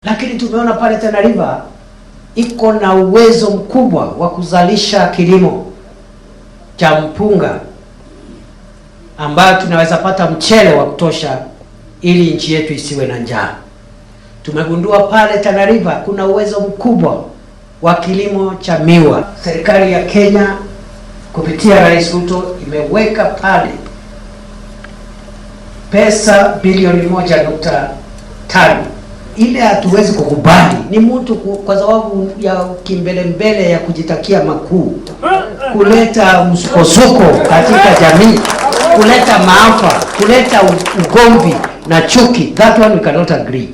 Lakini tumeona pale Tana River iko na uwezo mkubwa wa kuzalisha kilimo cha mpunga ambayo tunaweza pata mchele wa kutosha ili nchi yetu isiwe na njaa. Tumegundua pale Tana River kuna uwezo mkubwa wa kilimo cha miwa. Serikali ya Kenya kupitia Rais Ruto imeweka pale pesa bilioni 1.5. Ile hatuwezi kukubali ni mtu kwa sababu ya kimbelembele ya kujitakia makuu, kuleta msukosuko katika jamii, kuleta maafa, kuleta ugomvi na chuki. That one we cannot agree.